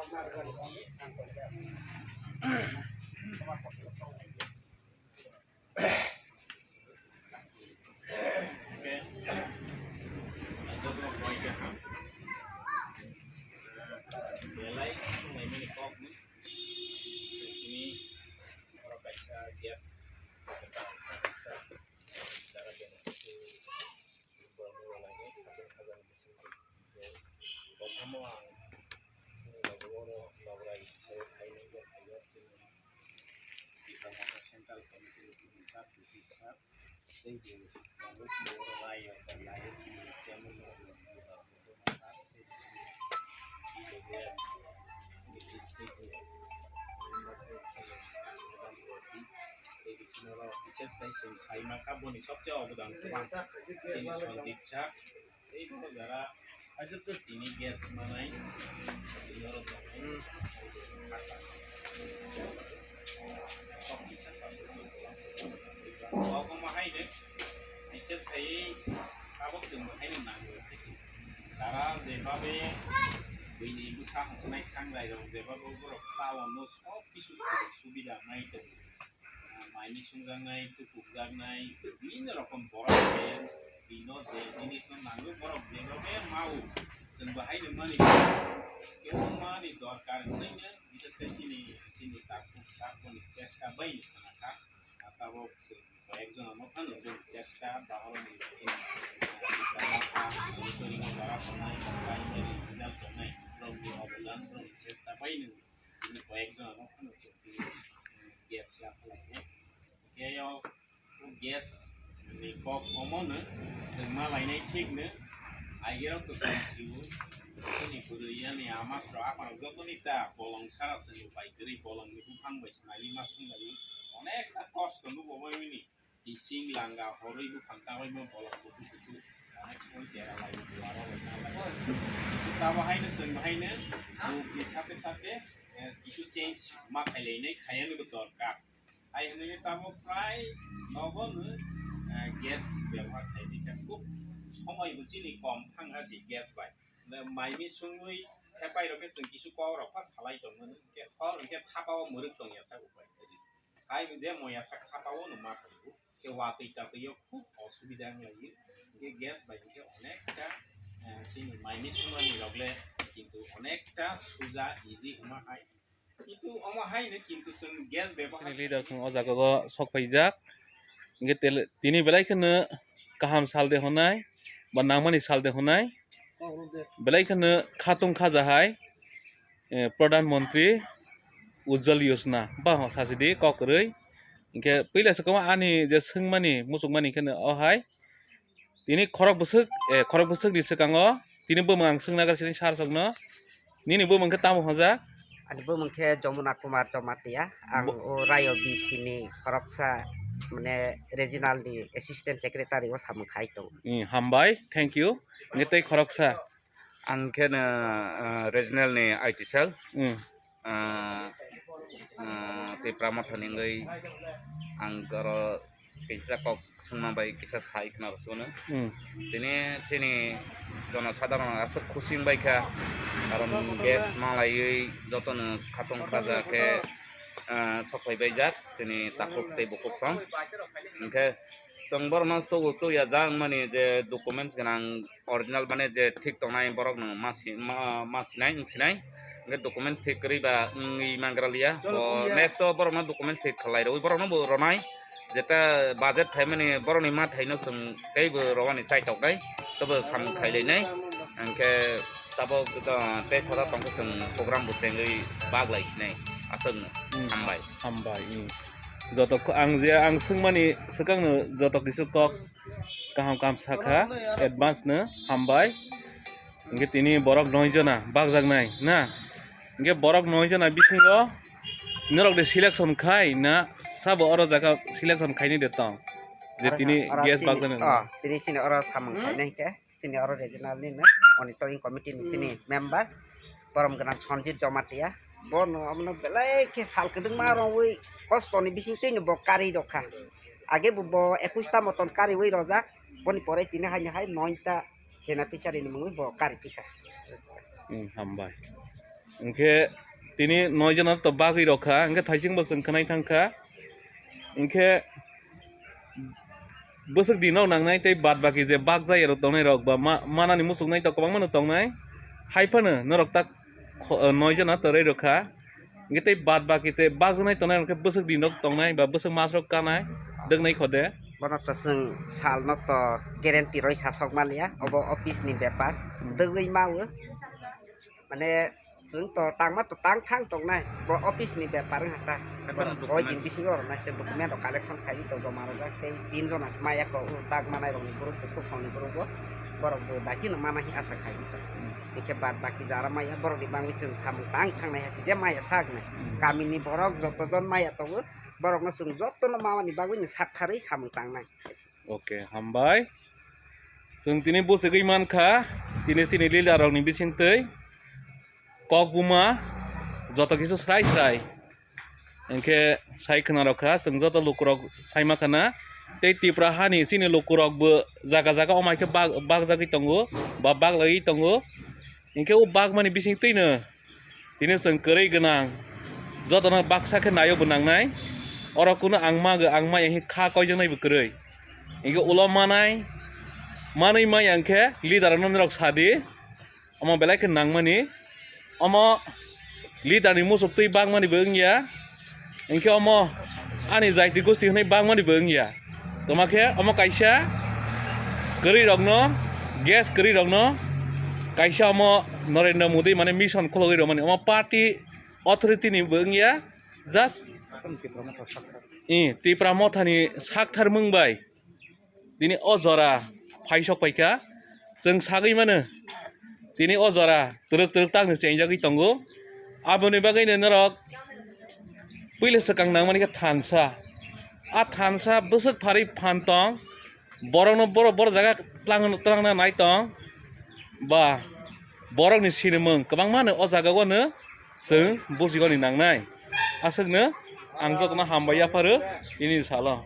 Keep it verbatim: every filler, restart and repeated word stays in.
Jotono phaikha ham. Belai thanglaimani kokni. Chwng tini oro kaisa guest, kaisa jara bini borokno rwlainai, hajar hajar bising. Kothoma ang chini logo oro Babrai Isai phainai, bo phaiya chini Tipra Motha Central Committee ni chini sir, P P sir, tei bo Congress ni oro Raya, Raya chini chairman rok, tei bo chini district ni member rok, chini tei bisingo rok bises khai chwng sai mankha boni sobse obodan kwbang chini Sandeep sir. Tei bo jara tini guest manai, tini oro tongnai. Kok kisa sasuk. Kok omo haino bises khai tabok chwng bo haino nango. Jara jebabe buini bwsa hongchwnai thangrai rok jebabe borok town o sob kisu subida nai tongo. Maini sungjaknai, tupukjaknai, bibinno rokom borok khe bino je jinisno nango, borok jebobe mao, chwng bo haino mani, kebo mani dorkar wngnaino, bises khe chini, chini takhuk sakboni chesta bai ni khna kha, tabok chwng koyek jona no phano boni chesta, bahoroni chini, ah, monitoring o jora tongnai, primary result tongnai, borokni obodan, borokni chesta bai no. Tini koyek jona no phano se tini guest ya khlainai. Khe o guest ni kok omo no chwng ma lainai thik no. Aigero to chwng siwo. Chini bwrwi yani ama sro apa rok joto ni ta bolong sara chwng bai kwrwi bolong ni buphang bai se nai ma sung lai. Onek ta kosto no bo bai ni. Bising langa horwi buphang tangwi bo bolong kutu kutu onek soi dera lai duaro lai nalai. Tabo haino chwng haino jugni sate sate, eh, kisu change ma khailainai khayani bo dorkar. Hai hwnwi tabo prai nogo no, eh, gas bebohar khaidi khe khub somoi bo chini kom thang ha si gas bai. Maimi sungwi thepai rok khe chwng kisu kok rok pha salai tongmani hwnkhe hor hwnkhe thapa o mwrwk tongya sa upai. Hai je moya sak thapa o no ma thangbu. Khe watwi tatwi o khub osubida wng lai. Hwnkhe gas bai hwnkhe onekta, eh, chini maini sumani rok le kintu onekta suja easy wngma hai. Kintu omo hai no kintu chwng gas bebohar. Chini leader chwng o jaga o sok paijak. Hwnkhe tele-, tini belai kheno kaham sal de honai, ba nangmani sal de honai. Belai kheno khatung khaja hai, eh, Pradhan Mantri Ujjwal Yojana, ba ho sachidi kok kwrwi. Hwnkhe puila se kwma ani je swngmani, muchungmani kheno o hai. Tini khorok bwswk, eh, khorok bwswk ni swkango tini bumung ang swngna gari sini sar sokno. Nini bumung khe tamo hoja? Ani bumung khe Jomuna Kumar Jamatia. Ang o Rayo B C ni khoroksa, mane, regional ni assistant secretary o samung khai tongo. Hmm, hambai, thank you. Hwnkhe tei khoroksa? Ang khe no, ah, regional ni I T cell. Hmm. Ah, ah, Tipra Motha ni wngwi ang oro kisa kok swngma bai kisa sai khna rw sukno. Hmm. Tini chini jonosadharon aswk khusi wng bai kha, karon gas ma laiwi jotono khatung khaja khe, ah, sok phai bai jak chini takhuk tei bukhuk song. Hwnkhe chwng borokno chugo chuya ja wngmani je documents gwnang original mane je thik tongnai borok no ma si-, ma, ma sinai, wng sinai. Hwnkhe documents thik kwrwi ba wngwi mangra liya. Bo next o borok no documents thik khlai rwui borok no bo rwnai. Jeta budget phaimani borok ni ma thaino chwng tei bo rwani chai tok nai. Tobo samung khai lai nai. Hwnkhe tabok, uh, tei sada tongkhe chwng program bo chengwi bak lai sinai. Aswk no. Hmm. Hambai. Hambai. Hmm. Joto kho-, ang je ang swngmani swkang no joto kisu kok kaham kaham sakha, advance no hambai. Hwnkhe tini borok noi jona bakjaknai na? Hwnkhe borok noi jona bisingo norok de selection khai na sabo oro jaga selection khaini de tong? Je oro tini oro gas chini, bakjaknai. Oh, tini chini oro samung khainai khe. Chini oro regional ni no monitoring committee ni chini member borom gwnang Sanjit Jamatia. Bono omono belai khe sal kwdwngma rwui kostoni bising twino bo kari rokha. Age bo, bo ekush ta moton kariui rojak. Boni pore tini haino hai noita beneficiary ni mungwi bo kari phikha. Hmm, hambai. Hwnkhe tini noi jona to bagwi rok kha, hwnkhe thaising bo chwng khwnai thang kha. Hwnkhe bwswk di nok nangnai tei bad baki je bak jaya rok tongnai rok ba ma-, manani muchuknai to kwbangma no tongnai. Hai phano norok tak kho-, noi jona torwi rok kha. Hwnkhe tei bad baki tei bakjaknai tongnai hwnkhe bwswk di nok tongnai ba bwswk mas rok kanai, dwknai khode. Bono to chwng sal no to guarantee roi sasok maliya, obo office ni bepar, dwgwi mawo. Mane chwng to tangma to tang thang tongnai, bo office ni bepar wngkha ta. Bepar Borok document. Hoi din bisingo rwnai se document rok collection khai to joma rwjak tei tin jona se maya ko, o tak manai rok ni group, bukhuk song ni group o borok bo daiti no mana hi asa khai. Hwnkhe bad baki jara maya borok ni bangwi chwng samung tang thangnai hai se je maya sak nai. Kami ni borok joto jon maya tongo, borok no chwng joto no mama ni bagwi no sak tharwi samung tangnai. Okay, hambai. Chwng tini bwswgwi mankha, tini chini leader rokni bisingtwi kok buma joto kisu srai srai. Hinkhe sai khwna rok kha, chwng joto lukurok sai ma khana. Tei Tipra hani chini lukurok bo jaga jaga omai khe bak-, bakjagwi tongo, ba baklaiwi tongo. Hinkhe o bakmani bisingtwino tini chwng kwrwi gwnang, jotono baksa khe naio bo nangnai. Oro kunu ang mago, ang maya hi kha koijaknai bo kwrwi. Hinkhe ulo manai, manwi maya hinkhe leader no norok sadi, omo belai khe nangmani. Omo leader ni muchuk twi bakmani bo wngya. Hinkhe omo ani jaiti gosti hwnwi bakmani bo wngya. Toma khe omo kaisa kwrwi rokno, gas kwrwi rokno kaisa omo Narendra Modi mane mission khulogwi rwmani. Omo party authority ni bo wngya, just i Tipra Motha ni sakthar mung bai. Tini o jora phaisok paikha, chwng sagwi mano, tini o jora twrwk twrwk takno chengjagwi tongo. Aboni bagwino norok puila swkang nangmani khe thansa. A thansa bwswk pharwi phan tong, borokno borok, borok jaga tlang, tlangna nai tong, ba borokni sinimung kwbangmano o jagao no chwng bujigoni nangnai. Aswkno ang jotono hambai yapharo tini salo.